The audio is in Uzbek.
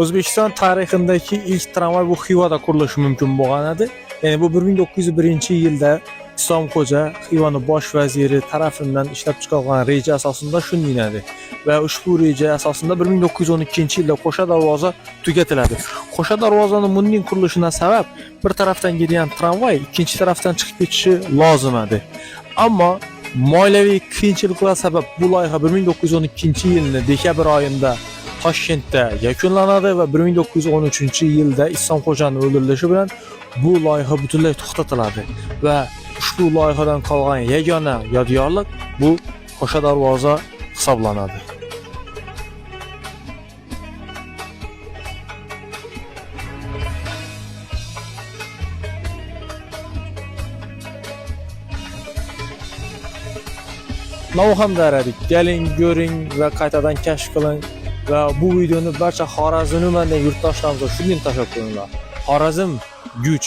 O'zbekiston tarixidagi ilk tramvay bu Xivada qurilishi mumkin bo'lgan edi. Ya'ni bu 1901-yilda Islomxo'ja Xivani bosh vaziri tarafidan ishlab chiqilgan reja asosida shunday edi. Va ushbu reja asosida 1912-yilda Qo'sha Darvoza tugatiladi. Qo'sha Darvozani bunning qurilishidan sabab bir tarafdan kelgan tramvay ikkinchi tarafdan chiqib ketishi lozim edi. Ammo moliyaviy qiyinchiliklar sabab bu loyiha 1912-yilni dekabr oyida Toshkentda yakunlanadi va 1913-yilda Islomxo'jani o'ldirilishi bilan bu loyiha butunlay to'xtatiladi va ushbu loyihadan qolgan yagona yodgorlik bu Qo'sha Darvoza hisoblanadi. Navxam daradik. Keling, ko'ring va qaytadan kashf qiling va bu videoni barcha Xorazm umandagi yurtdoshlarimizga shunday tashlab qo'yinglar. Xorazm güç.